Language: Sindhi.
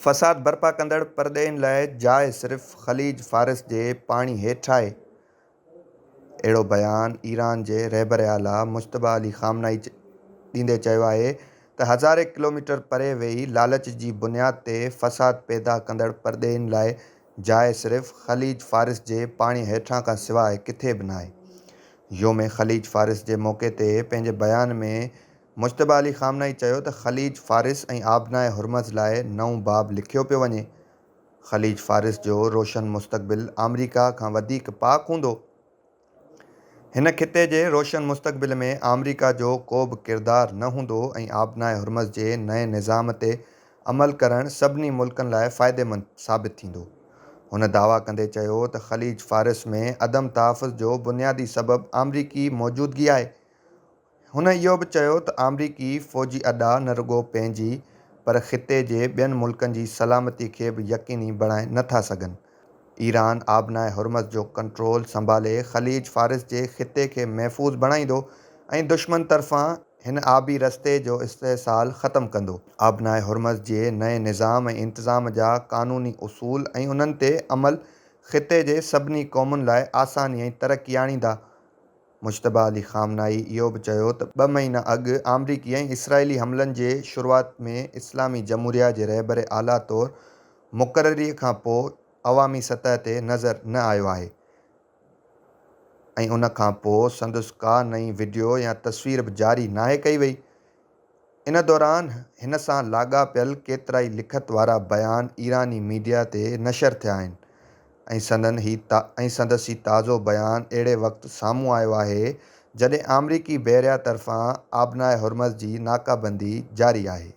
فساد برپا ڪندڙ پرڏيهين لاء جاء صرف خليج فارس جي پاڻي هيٺ آهي. اهڙو بيان ايران جي رهبر اعليٰ مجتبيٰ علي خامنائي ڏيندي چيو آهي ته هزارين ڪلوميٽر پري ويهي لالچ جي بنياد تي فساد پيدا ڪندڙ پرڏيهين لاء جاء صرف خليج فارس جي پاڻي هيٺان کان سواء ڪٿي به ناهي. يوم خليج فارس جي موقعي تي پنهنجي بيان ۾ مجتبيٰ علي خامنائي چيو ته خليج فارس ۽ آبناء هرمز لاء نئون باب لکيو پيو وڃي، خليج فارس جو روشن مستقبل آمريڪا کان وڌيڪ پاڪ هوندو، هن خطي جي روشن مستقبل ۾ آمريڪا جو ڪو به ڪردار نه هوندو ۽ آبناء هرمز جي نئين نظام تي عمل ڪرڻ سڀني ملڪن لاء فائديمند ثابت ٿيندو. هن دعويٰ ڪندي چيو ته خليج فارس ۾ عدم تحفظ جو بنيادي سبب آمريڪي موجودگي آهي. هن اهو به چيو ته آمريڪي فوجي اڏا نه رڳو پنهنجي پر خطي جي ٻين ملڪن جي سلامتي کي به يقيني بڻائي نه ٿا سگهن. ايران آبناء هرمز جو ڪنٽرول سنڀالي خليج فارس جي خطي کي محفوظ بڻائيندو ۽ دشمن طرفان هن آبي رستي جو استحصال ختم ڪندو. آبناء هرمز جي نئين نظام ۽ انتظام جا قانوني اصول ۽ انهن تي عمل خطي جي سڀني قومن لاء آساني ۽ ترقي آڻيندا. مجتبيٰ علي خامنائي اهو به چيو ته ٻه مهينا اڳ آمريڪي ۽ اسرائيلي حملن جي شروعات ۾ اسلامي جمهوريه جي رهبر اعليٰ طور مقرري کان پوء عوامي سطح تي نظر نه آيو آهي ۽ ان کان پوء سندس ڪا نئين وڊيو يا تصوير به جاري ناهي ڪئي وئي. ان دوران هن سان لاڳاپيل ڪيترائي لکت وارا بيان ايراني ميڊيا تي نشر ٿيا آهن ۽ سندن هي ۽ سندس هي تازو بيان اهڙي وقت سامهون آيو آهي جڏهن آمريڪي بحريه طرفان آبناء هرمز جي ناڪابندي جاري آهي.